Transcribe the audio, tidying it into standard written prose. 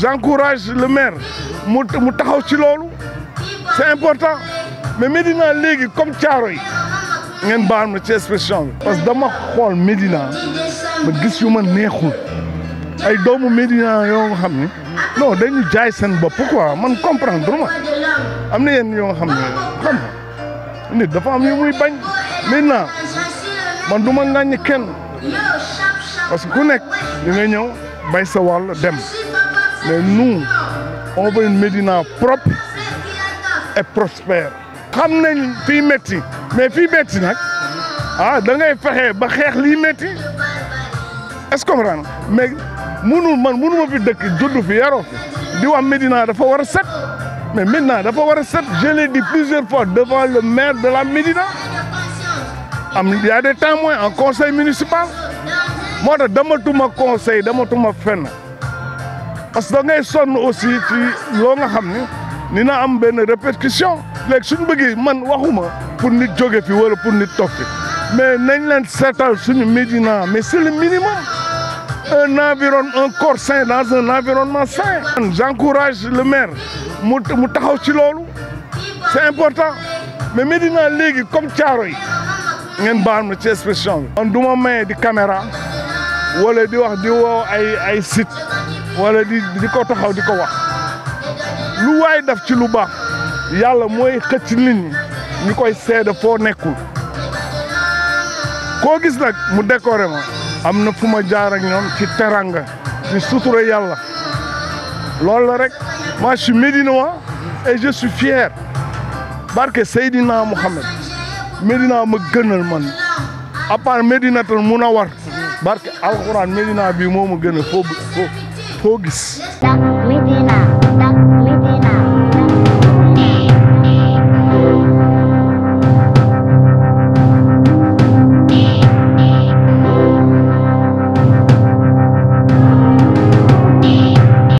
j'encourage le maire mu taxaw ci loolu c'est important mais Médina léegi comme Thiaroye ngeen baal ma ci expression bi parce que dama xool Médina ma gis yu ma neexul ay doomu Médina yoo nga xam ne non dañu jaay seen bopp quoi man comprendre ma am na yenn yoo nga xam ne xam nga nit dafa am yu muy bañ Médina man du ma ŋàññi kenn parce que ku nekk di nga ñëw bay sa wàll dem mais nous on veut une Médina propre et prospère. xam nañ fii métti mais fii métti nag ah da ngay fexe ba xeex lii métti est-ce que comprendre mais munu ma fi dëkk juddu fi yaroo fi di wax Médina dafa war a set mais Médina dafa war a set je l'ai dit plusieurs fois devant le maire de la Médina il y a des témoins en conseil municipal moo tax damatuma conseil damatuma fenn parce que da ngay sonn aussi ci loo nga xam ni na am benn répercussion léegi suñu bëggee man waxuma pour nit jóge fi wala pour nit toog fi mais nañ leen seetal suñu Médina mais c'est le minimum un corps sain dans un environnement sain. J'encourage le maire mu taxaw ci loolu c'est important mais Médina léegi comme Thiaroye ngeen baal ma ci expression bi. man du ma maye di caméra wala di wax di woo ay site wala di ko taxaw di ko wax lu waay def ci lu baax yàlla mooy xëcc nit ñi ñu koy seede foo nekkul koo gis nag mu décoré ma am na fu ma jaar ak ñoom ci teranga ci sutura yàlla loolu la rek moi je suis médinois et je suis fier barke Seydina Mohamed Médina ma gënal man à part Médinatul Munawwar barke alxuraan Médina bi moo ma gënal foo gis